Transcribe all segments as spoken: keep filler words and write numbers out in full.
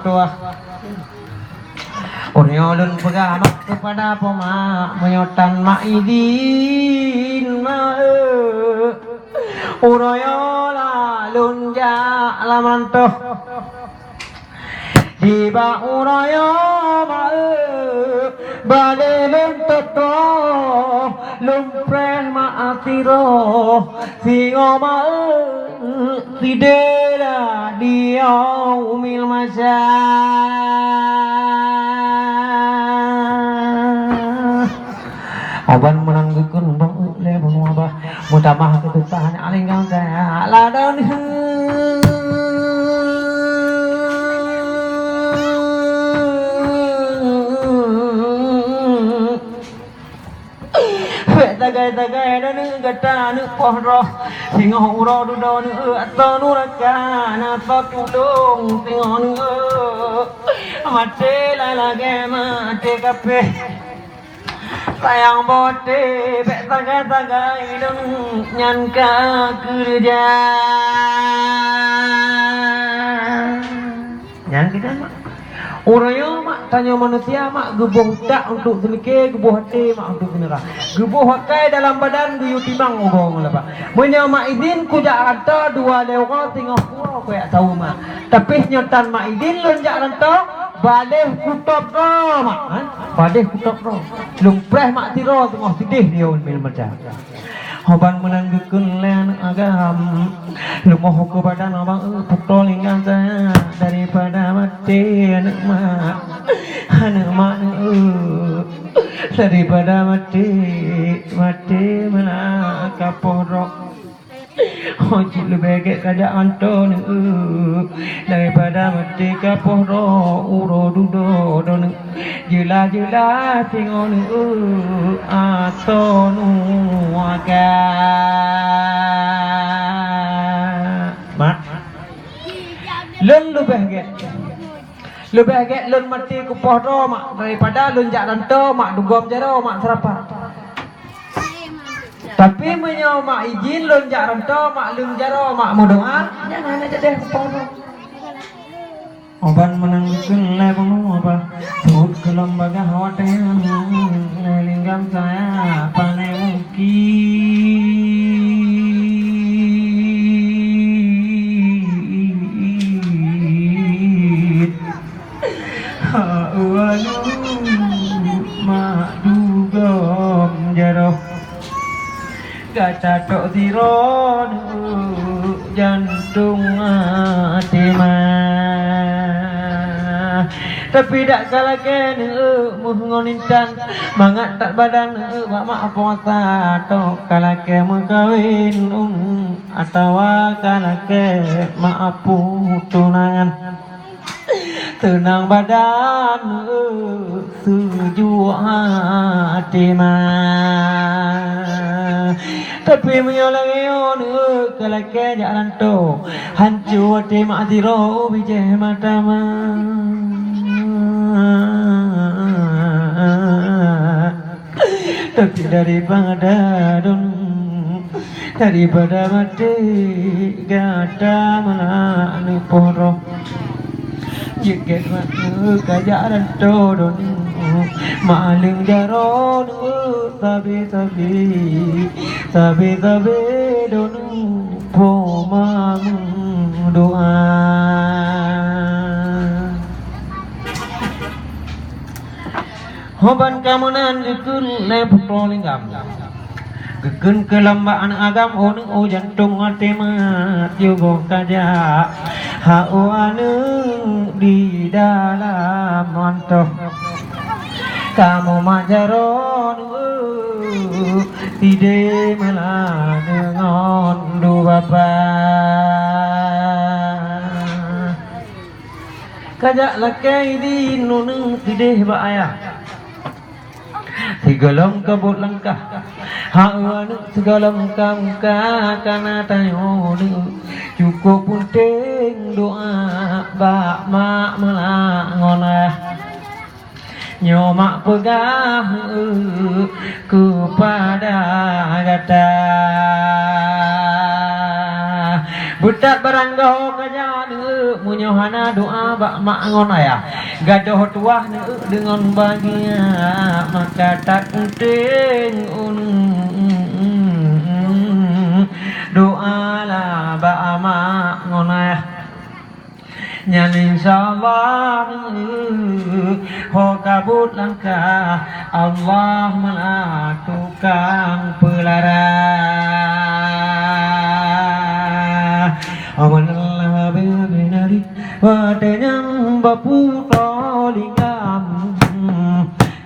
Tuah. Uroe lôn peugah mak keupada poma, meunyoe tan mak idin mak, uroe la lôn jak lam rantoh. Di bak uroe mak, balée lôn teutoh, lôn preh mak tiroh, singoh mak, sideh di yaumil mahsyar. Aban meunan geukheun bang lé bunoe bah, meutamah keutusahan aling gata ladon. Bék tagai-tagai droeneuh gata aneuk poh droe, singoh uroe dudoe neuh ateueh nuraka na soe tulông singoh neuh. Maté lagée maté kafé. Sayang boh até bék tagai-tagai droeneuh nyan ka keureuja. Nyan keuh mak. Uroe mak tanyoe manusia mak geuboh utak untuk seumike, geuboh até mak untuk seumeurah. Geuboh akai dalam badan geuyue timang uroe ngon laba. Meunyoe mak idin kujak rantoe dua lewat singoh kuwoe kuyak tahu mak. Tapi nyoe tan mak idin lôn jak rantoe, baleh kutop droe mak. Ha? Baleh kutop droe. Lôn preh mak tiroe singoh sideh di yaumil mahsyar. Hoban meunan geukheun lé aneuk agam, leumoh keu badan abang eu putroe linggang saya daripada maté aneuk mak. Aneuk mak eu daripada maté, maté meunan ka poh droe. Ho cit leubeh gét kajak rantoe neueu daripada maté ka poh droe uroe dudoe droeneuh. Jeulaih-jeulaih singoh neueu asoe nuaka. Mak, lôn leubeh gét. Leubeh gét lôn maté keu poh droe mak daripada lôn jak rantoe mak dugom jaroe mak seurapa. Tapi meunyoe mak idin lôn jak rantoe mak lôn jaroe mak meudoa, nyan hana jadeh keu poh droe. Oban meunan geukheun lé bunoe bah, seuôt keu lom bagaih watée nyan, lé linggang saya pane mungkit. Ha, walu mak dugom jaroe. Gata tok sidroe neuk jantong até ma. Tapi dak ka lakée neuk meuh ngon intan, mangat that badan neuk bak mak puasa tok ka lakée meukawen atawa ka lakée mak apu tunangan. Teunang badan, seujuek até ma. Tapi meunyoe lagée nyoe ka lakée jak rantoe, hanco até mak sidroe bijéh mata ma. Tapi daripada don, daripada maté gata meunan neupoh droe. Jeuet gét mak kajak rantoe don, mak lôn jaroe sabe-sabe, sabe-sabe don po ma meudoa. Hoban ka meunan geukheun lé putroe linggang. Geukheun keu lamba aneuk agam, "O neuk, o jantong até ma, tiyoe goh kajak ha o aneuk di dalam rantoe. Kamoe mak jaroe neuk sideh meunan deungon du bapak." Kajak lakée di nuneung sideh bak ayah. Sigohlom ka buet langkah, hak aneuk sigohlom ka muka, kana tanyoe neuk cukôp peunteng doa bak mak meunan ngon ayah. Nyoe mak peugah keupada gata, beutat baranggoe kajak Meunyoe hana doa bak mak ngon ayah, gadôh tuwah neu'euk deungon bahagia, maka that unteng uneuen doa lah bak mak ngon ayah. Nyan insya Allah ho ka buet langkah, Allah meulah tukang peulara. Aman Allah binari, watèe nyan bapu to lingam,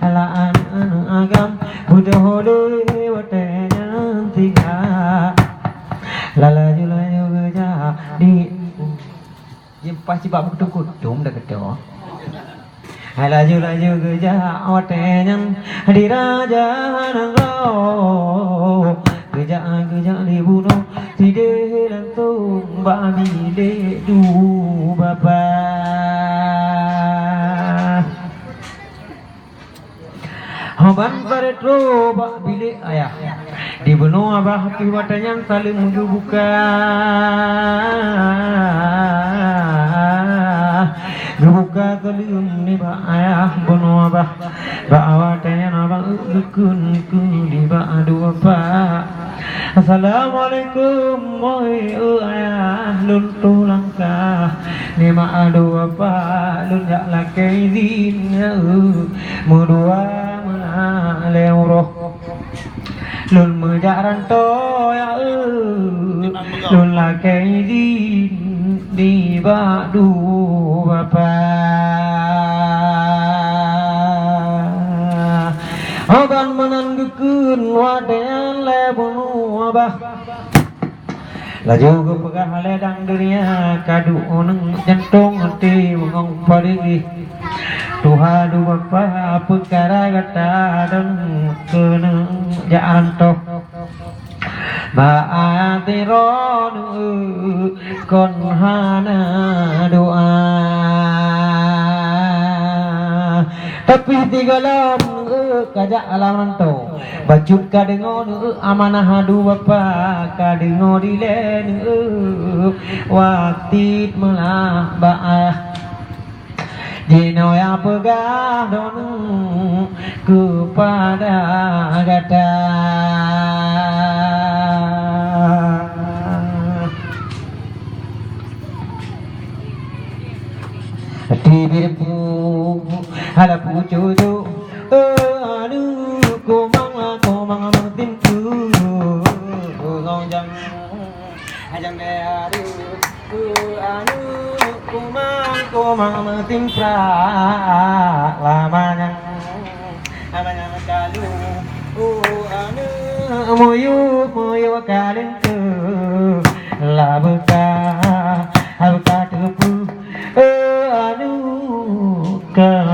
ala aneuk agam, beudôh lé watèe nyan tinggai. Laju-laju geujak di Jeumpah cibak beukutum-kutum dah keudroe. Hai laju-laju geujak watèe nyan di raja nanggroe. Geujak-geujak di bunoe sideh langsong bak bilék dua babah. Haba barô troh bak bilék ayah, di bunoe babah pih watèe nyan saleuem geubuka. Geubuka saleuem nibak ayah bunoe babah. Bak watèe nyan babah geukheun keu nibak dua babah. Assalamualaikum, oi, eu ayah, lôn troh langkah. Nibak dua babah lôn jak lakèe izin, eu, meudua meunan lé uroe. Lôn meujak ranto, ya, eu, lôn lakèe izin nibak dua babah. Haba meunan geukheun watèe nyan lé bunoe babah. Laju geupeugah lé dang dônya, ka duek uneuen jantông até beungong padé. Tuha dua babah peukara gata dan keuneuk jak ranto. Bak até droeneuh kon hana doa. Tapi sigohlom ka jak lam ranto. Bacut ka deungoe neu'euk amanah dua babah, ka deungoe dilèe neu'euk wasiet meulah bak ayah. Jinoe nyang peugah droeneuh keupada gata. Di biru hala pucuk. Eh, aduh, kumang, kumang meutintu. Kumang jang, jang deh, aduh, eh, aduh, kumang, kumang meutingprak. Lama nyang, lama nyang kalu. Oh, aduh, muyup, muyup ka linto. Lah beuka, beuka teupeu. Eh, aduh, ka